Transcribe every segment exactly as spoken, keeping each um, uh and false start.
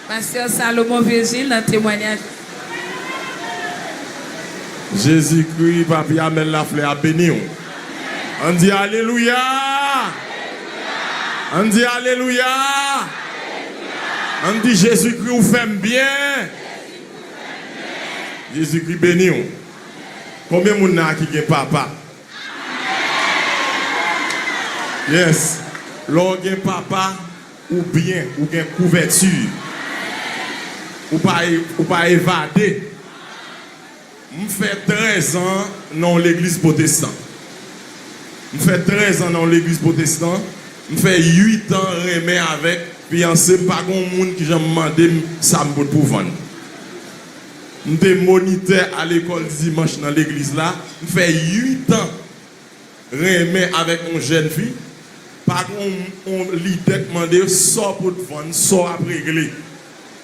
Pastè Salomon Virgile nan temwanyaj. Jezikri, Papi Amèl Laflè ap beni w. Ann di alelouya! Ann di alelouya! Ann di Jezikri, ou fè m byen! Jezikri beni w. Konbyen moun nan ki gen papa? Yes. Lè w gen papa, ou byen, ou gen kouvèti. Ou pa, ou pa evade. M fè trèz an nan yon legliz pwotestan. M fè trèz an nan yon legliz pwotestan. M fè uit an renmen avèk fiyanse m. Pa gen yon moun ki janm mande m sa m pot pou vann. M te monitè a lekòl dimanch nan legliz la. M fè uit an renmen avèk yon jèn fi. Pa gen yon, yon lidè k mande sa w pot vann, sa w ap regle.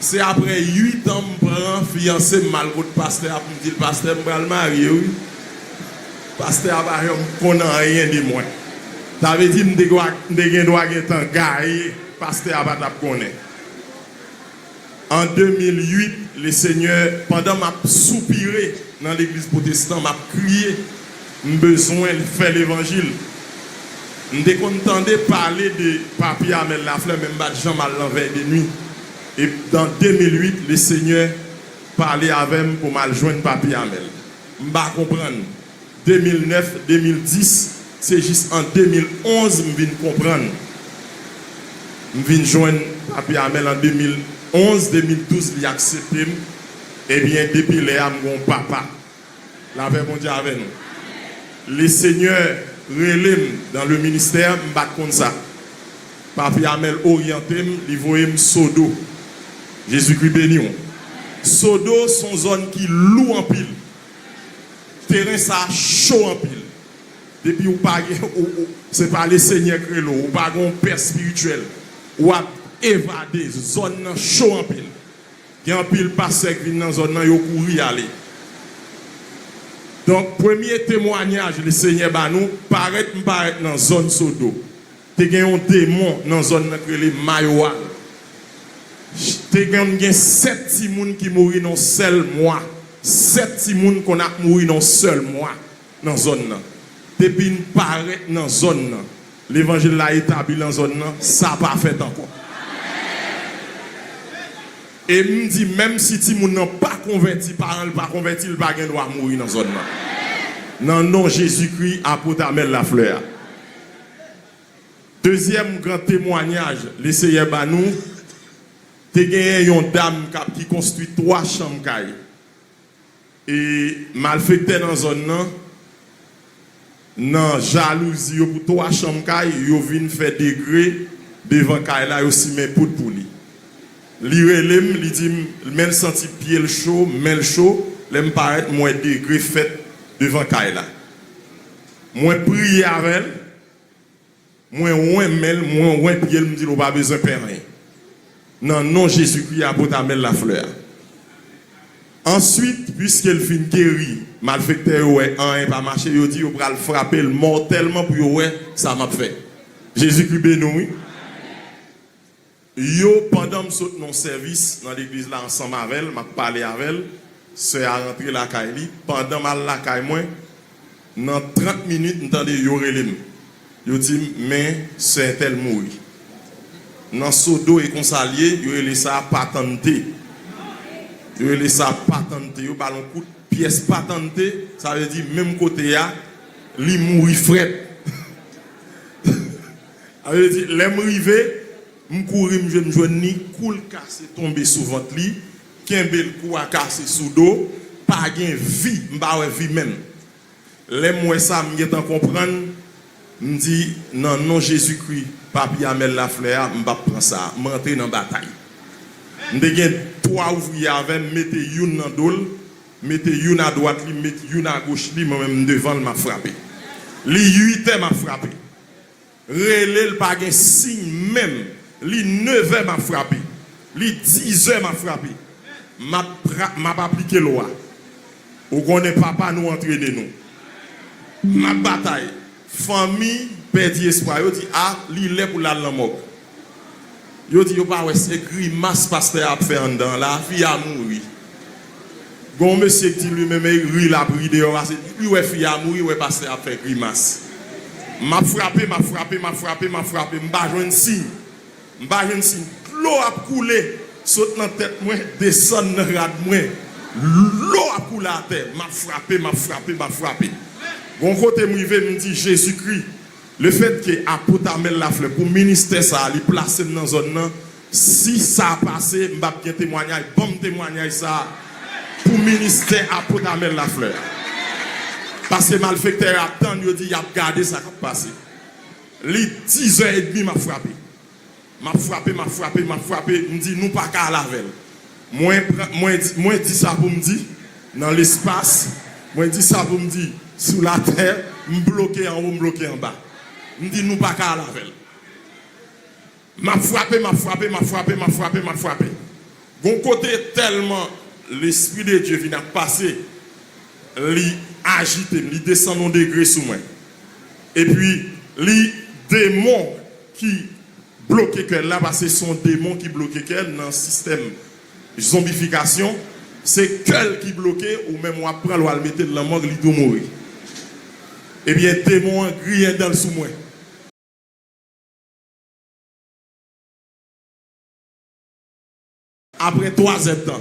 Se apre uit an m pran fiyanse m, m al kot pastè a pou m di l, "Pastè, m pral marye wi." Pastè a pa janm konn anyen de mwen. Sa vle di m te dwa, m te gen dwa gentan gaye, pastè a pa t ap konnen. An de mil uit, Lesenyè, pandan m ap soupire nan legliz pwotestan, m ap kriye, m bezwen fè levanjil. M te konn tande pale de Papi Amèl Laflè, men m pa t janm al nan vèy de nwi. E an de mil uit, Lesenyè pale avè m pou m al jwenn Papi Amèl. M pa konprann. De mil nèf, de mil dis, se jis an de mil onz m vin konprann. M vin jwenn Papi Amèl an de mil onz, de mil douz, li aksepte m. Ebyen, depi lè a, m gon papa. Lapè Bondye avè nou. Lesenyè rele m dan le ministè, m pa t konn sa. Papi Amèl oryante m, li voye m Sodo. Jezikri beni w. Sodo se yon zòn ki lou anpil. Teren sa cho anpil. Depi ou pa gen, ou, ou, se pa Lesenyè k rele w, ou pa gen yon pè espirityèl, w ap evade, zòn nan cho anpil. Gen anpil pastè k vin nan zòn nan, yo kouri ale. Donk, premye temwanyaj Lesenyè ba nou, parèt m parèt nan zòn Sodo. Te gen yon demon nan zòn nan k rele Mayowa. Te konn gen sèt timoun ki mouri nan yon sèl mwa. Sèt timoun konn ap mouri nan yon sèl mwa nan zòn nan. Depi n parèt nan zòn nan, levanjil la etabli nan zòn nan, sa pa fèt ankò. E m di, menm si timoun nan pa konvèti, paran l pa konvèti, l pa gen dwa mouri nan zòn nan. Nan non Jezikri, apot Amèl Laflè a. Dezyèm gran temwanyaj Leseyè ba nou, te genyen yon dam k ap, ki konstwi twa chanm kay. E malfektè nan zòn nan, nan jalouzi yo pou twa chanm kay, yo vin fè degre devan kay la, yo simen poud pou li. Li rele m, li di m, men l santi pye l cho, men l cho, lè m parèt, m wè degre fèt devan kay la. Mwen priye avè l, mwen wen men l, mwen wen pye l, m di l, "Ou pa bezwen pè anyen." Nan non Jezikri, apot Amèl Laflè a. Answit, piske l fin geri, malfektè yo wè anyen pa mache, yo di yo pral frape l mòtèlman pou yo wè sa m ap fè. Jezikri beni w, wi. Yo, pandan m sot nan sèvis nan legliz la ansanm avè l, m ap pale avè l, sè a rantre lakay li. Pandan m al lakay mwen, nan trant minit, m tande yo rele m. Yo di m, "Men, sè entèl mouri." Nan Sodo, e konsa l ye, yo rele sa patante. Yo rele sa patante. Yo ba l yon kout pyès patante, sa vle di menm kote a, li mouri frèt. Sa vle di, lè m rive, m kouri, m jwe, m jwenn li, kou l kase tonbe sou vant li, kenbe l, kou a kase sou do, pa gen vi, m pa wè vi menm. Lè m wè sa, m gentan konprann, m di, "Nan non Jezikri, Papi Amèl Laflè a, m p ap pran sa, m rantre nan batay." M te gen twa ouvriye avè m, m mete youn nan do l, mete youn adwat li, m mete youn agoch li, mwen menm m devan l, m ap frape. Li uit è m ap frape. Rele l pa gen siy menm. Li nevè m ap frape. Li dizè m ap frape. M ap pra-, m ap aplike lwa. Ou konnen papa nou antrene nou. M ap batay. Fanmi pèdi espwa. Yo di, "A, li lè pou l al nan mòg." Yo di yo pa wè se grimas pastè a ap fè anndan an la, fi a mouri. Gen yon mesye ki di li menm e ri l ap ri deyò, paske li wè fi a mouri, wè pastè a ap fè grimas. M ap frape, m ap frape, m ap frape, m ap frape, m pa jwenn siy. M pa jwenn siy. Dlo ap koule, sot nan tèt mwen, desann nan rad mwen. Dlo ap koule atè, m ap frape, m ap frape, m ap frape. Gon kote m rive, m di, Jezikri, lefètke apot Amèl Laflè, pou ministè sa a, li plase m nan zòn nan, si sa pase, m p ap gen temwanyaj, ban m temwanyaj sa a pou ministè apot Amèl Laflè a. Paske malfektè yo ap tann, yo di y ap gade sa k ap pase. Li dizè edmi m ap frape. M ap frape, m ap frape, m ap frape, m di, "Nou pa ka al avè l." Mwen pran, mwen di, mwen di sa pou m di, nan lespas, mwen di sa pou m di, sou latè, m bloke anwo, m bloke anba. M di, "Nou pa ka al avè l." M ap frape, m ap frape, m ap frape, m ap frape, m ap frape. Gon kote tèlman Lespri de Dye vin ap pase, li ajite m, li desann yon degre sou mwen. Epi, li demon ki bloke kè l la, paske se yon demon ki bloke kè l nan sistèm zonbifikasyon, se kè l ki bloke, ou menm w ap pran l, w al mete l nan mòg, li tou mouri. Ebyen, demon an griyen dan l sou mwen. Apre twa zèdtan,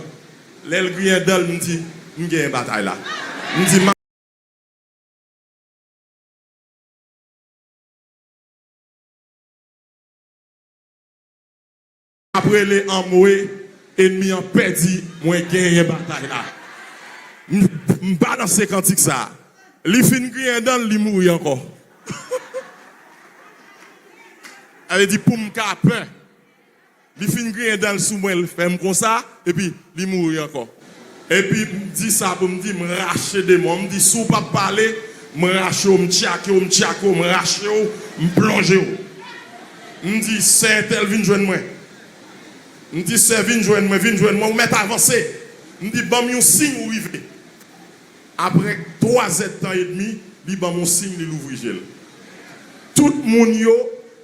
lè l griyen dan l, m di, "M genyen batay la." M di, "M ap rele anmwe, enmi an pèdi, mwen genyen batay la." M, m balanse kantik sa a. Li fin griyen dan l, li mouri ankò. Sa vle di pou m ka pè. Li fin griyen dan l sou mwen, l fè m konsa, epi li mouri ankò. Epi m di sa pou m di, m rache demon. M di, "Si w p ap pale, m rache w, m tchake w, m tchake w, m rache w, m plonje w." M di, "Sè entèl, vin jwenn mwen." M di, "Sè, vin jwenn mwen, vin jwenn mwen, ou mèt avanse." M di, "Ban m yon siy ou rive." Apre twa zèdtan edmi, li ban m yon siy, li louvri je l. Tout moun yo,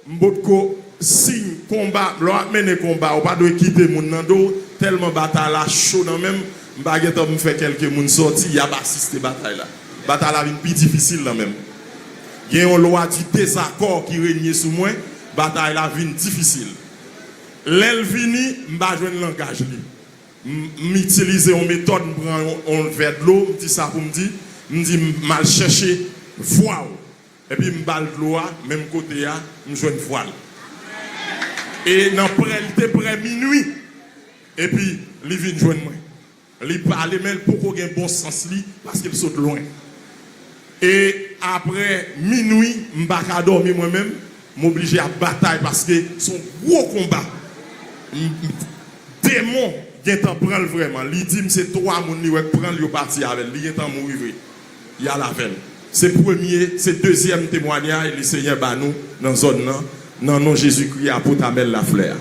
m potko siy konba, lè w ap mennen konba, ou pa dwe kite moun nan do w, tèlman batay la cho nan men m, m pa gentan pou m fè kèlke moun sòti, y ap asiste batay la. Batay la vin pi difisil nan men m. Gen yon lwa di dezakò ki renye sou mwen, batay la vin difisil. Lè l vini, m pa jwenn langaj li. M, m itilize yon metòd, m pran yon, yon vè dlo, m di sa pou m di, m di, "M al chèche vwa w." Epi m ba l dlo a, menm kote a, m jwenn vwa l. E nan prè, li te prè minui. Epi li vin jwenn mwen. Li pale, men l poko gen bon sans li, paske l sot lwen. E apre minui, m pa ka dòmi mwen menm, m oblije ap batay paske se yon gwo konba. M, m, demon gentan pran l vrèman. Li di m se twa moun li wè k pran l, yo pati avè l. Li gentan mouri vre. Y al avè l. Se premye, se dezyèm temwanyaj Lesenyè ba nou nan zòn nan, nan non Jezikri, apot Amèl Laflè a.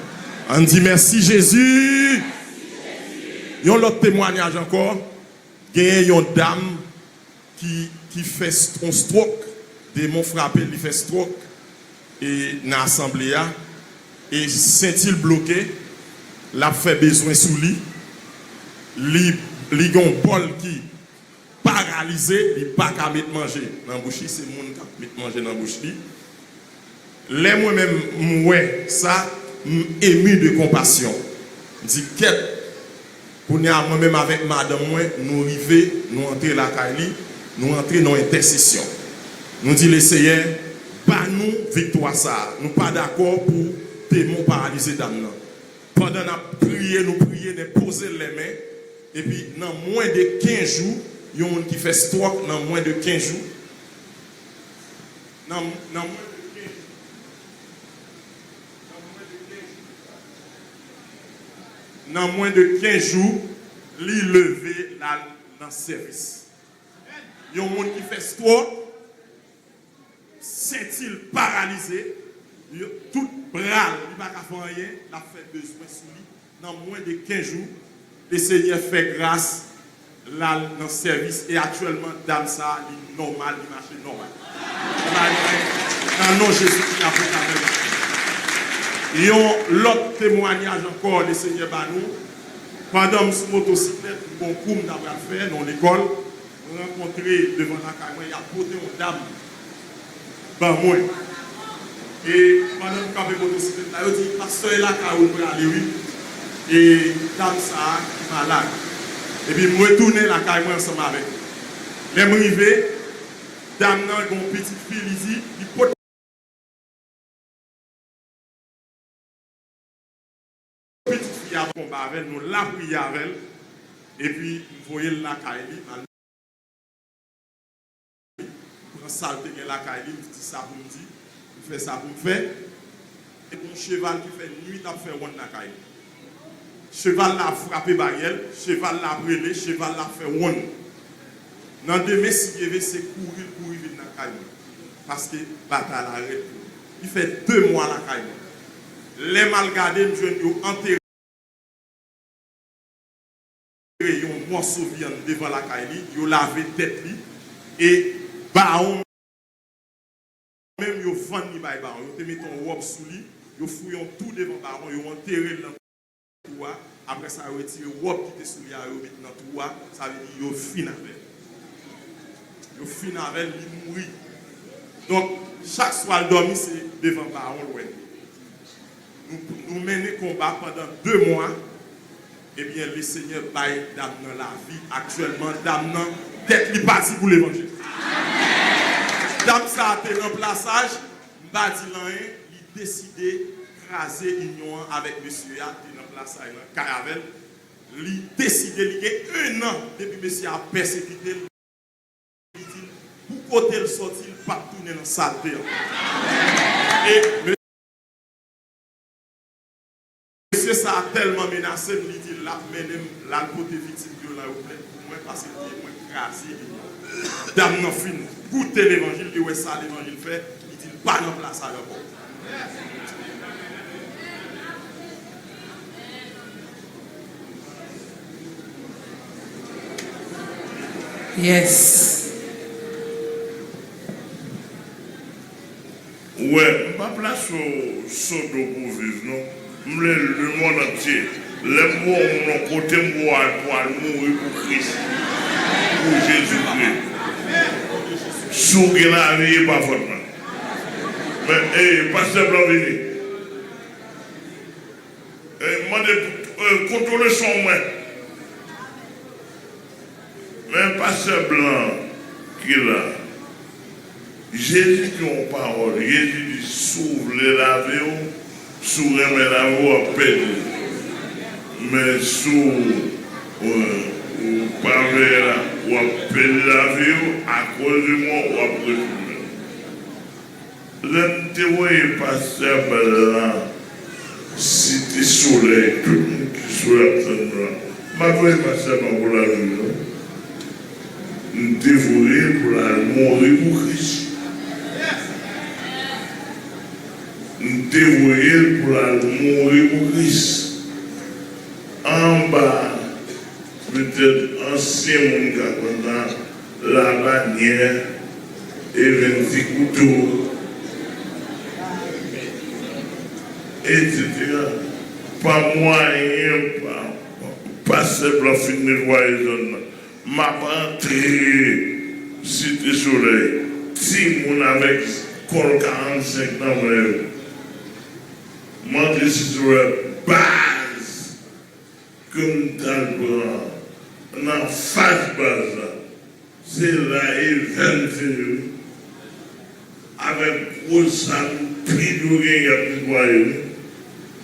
Ann di, "Mèsi, Jezi!" Yon lòt temwanyaj ankò, genyen yon dam ki, ki fè st-, yon strok, demon frape l, li fè strok, e nan asanble a, e senti l bloke, l ap fè bezwen sou li, li, li gen yon bòl ki paralize, li pa ka met manje nan bouch li, se moun k ap met manje nan bouch li. Lè mwen menm m wè sa, m emi de konpasyon. M di, "Kèt!" Kounye a, mwen menm avèk madanm mwen, nou rive, nou antre lakay li, nou antre nan entèsesyon. Nou di, "Leseyè, ba nou viktwa sa a. Nou pa dakò pou demon paralize dam nan." Pandan n ap priye, nou priye, n poze lèmen, epi nan mwen de kenz jou, yon moun ki fè strok nan mwen de kenz jou, nan, nan mwen de kenz jou, nan mwen de kenz jou, nan mwen de kenz jou, li leve, l al nan sèvis. Yon moun ki fè strok, senti l paralize, yo, tout bra l, li pa ka fè anyen, l ap fè bezwen sou li. Nan mwen de kenz jou, Lesenyè fè gras, l al nan sèvis, e aktyèlman, dam sa a, li nòmal, li mache nòmal. Li pa gen, nan non Jezi ki ap retabli. Yon lòt temwayaj ankò Lesenyè ba nou. Pandan m sou motosiklèt, m gon kou m ta pral fè nan yon lekòl, m rankontre devan lakay mwen, y ap pote yon dam ban mwen. E pandan m kanpe motosiklèt la, yo di, "Pastè, e lakay ou n prale, wi. E dam sa a ki malad." Epi m retounen lakay mwen ansanm avèk li. Lè m rive, dam nan gen yon pitit fi, li di, li pot pitit fi a konba avè l, nou lapriyè avè l, epi m voye l lakay li, m al pran sa l te gen lakay li, m di sa pou m di, m fè sa pou m fè. E gon cheval ki fè nwit ap fè wonn lakay li. Cheval la ap frape baryè l, cheval la ap rele, cheval la ap fè wonn. Nan demen, si Dye vle, se kouri l kouri vin lakay mwen. Paske batay la rèd pou li. Li fè de mwa lakay mwen. Lè m al gade, m jwenn yo antere yon mòso vyann devan lakay li, yo lave tèt li, e bawon menm, yo vann li bay bawon. Yo te mete yon wòb sou li, yo fouye yon twou devan bawon, yo antere l nan twou a. Apre sa, yo retire wòb ki te sou li a, yo met nan twou a. Sa vle di, yo fin avè l. Yo fin avè l, li mouri. Donk, chak swa l dòmi, se devan bawon l wè li. Nou, nou mennen konba pandan de mwa. Ebyen, Lesenyè bay dam nan lavi. Aktyèlman, dam nan, tèt li pati pou levanjil. Dam sa a te nan plasaj, m pa di l anyen, li deside kraze inyon an avèk mesye a, te nan plasaj nan kay avè l. Li deside, li gen en an depi mesye a ap pèsekite l. Li di l, pou kote l sòti, l p ap tounen nan salte ankò. E mesye sa a tèlman menase m, li di l ap mennen m, l al pote viktim vyolan yo plent pou mwen, paske l di mwen kraze li. Dam nan fin goute levanjil, li wè sa levanjil fè, li di l pa nan plasaj ankò. Yes. Ou wè, m pa plase w sou do pou w viv, non. M vle lemonn antye. Lè m wè yon moun yon kote, m wè w al pou al mouri pou Kris. Pou Jezikri. Si w gen lavi, e pa fòt mwen. Men, e, pastè Blan vini. E, mande, e, kontwole son mwen. Men pastè Blan ki la. Jezi gen yon pawòl. Jezi di, si w vle lave w, si w renmen lave w, w ap pèdi l. Men si w, w, w pa vle la, w ap pèdi lavi w, akoz de mwen, w ap retounen. Lè m te voye pastè Blan Site Solèy, tout moun ki sou la ap tann nou la. M pa t voye pastè Blan pou l al mouri, non. M te voye l pou l al mouri pou Kris. M te voye l pou l al mouri pou Kris. Anba, petèt ansyen moun ka konn sa, Labanyè, Evens Ti Kouto, etsetera. Pa mwayen, pa, pastè Blan fin netwaye zòn nan. M ap rantre Site Solèy. Timoun avèk kòl karannsenk nan men yo. M antre Site Solèy, baz ke m t al pran nan fas baz la. Se la Evens te ye wi. Avèk gwo zam, pil yo genyen y ap netwaye wi.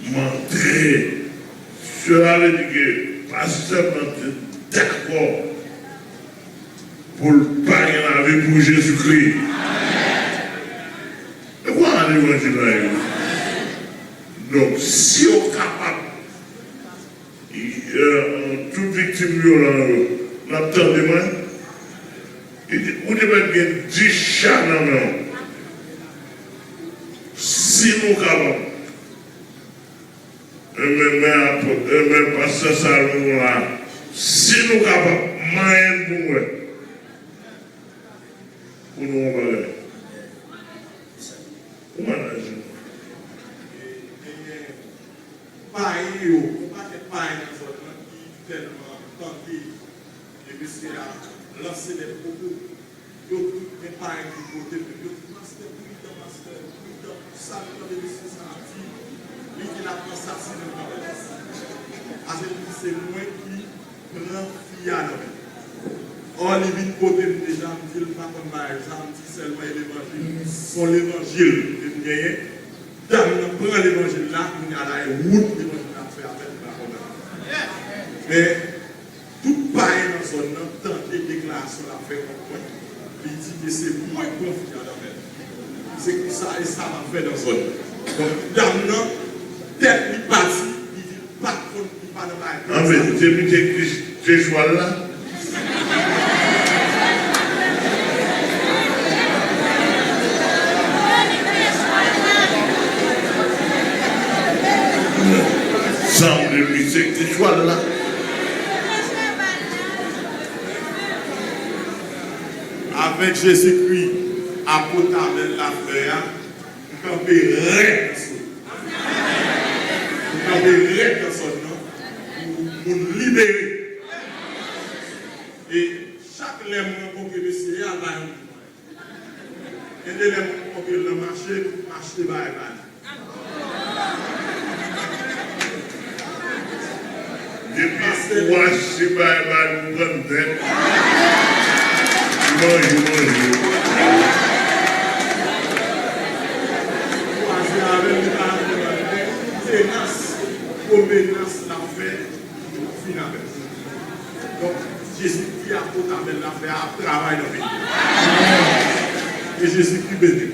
M antre. Sela vle di ke pastè Blan te dakò pou l pa gen lavi pou Jezikri. E kwa levanjil la ye wi. Donk, si yo kapab, e, tout viktim vyolan yo, n ap tande mwen. Li di, ou te mèt gen dis cha nan men w. Si nou kapab, e men, men apot, e men pastè Salomon la, si nou kapab, manyen n pou mwen. Pou nou yon bagay. Ou malad, Jean? E, genyen Payen yo, yon pakèt payen nan zòn nan ki tèlman tande e mesye a lanse de pwopo. Yo tout gen payen ki pote menm. Yo tout, "Pastè, pridan, pastè, pridan. Sa nou tande mesye sa a di, li di l ap ansasinen nou kanmenm." Pase li di, "Se mwen ki pran fi a nan men l." Ò, li vin kote m deja, m di l pa konn bagay sa, m di sèlman e levanjil. Se yon levanjil ke m genyen. Dam nan pran levanjil la, kounye a la e wout levanjil la ap fè avè l, m pa konn. Men, tout payen nan zòn nan tande deklarasyon l ap fè kont mwen. Li di ke se mwen k pran fi a nan men l. Se konsa e sa m ap fè nan zòn nan. Donk, dam nan, tèt li pati, li di l pa t konn, li pa nan bagay konsa. Anben, se misye ki te chwal la? Sanble misye ki te chwal la. Avèk Jezikri, apot Amèl Laflè a, m kanpe rèd nan sòl. M kanpe rèd nan sòl nan pou moun libere. E chak lè m rankontre mesye a, l bay yon moun mwen. Gen de lè m rankontre l nan mache, m achte bagay ba li. Depi ou achte bay ba nou pran tèt. Manje, manje. Kwaze avè l, li pa antre nan tèt. Menas, gwo menas l ap fè, fin avè l. Donk, Jezikri apot Amèl Laflè a ap travay nan peyi a. E Jezikri beni.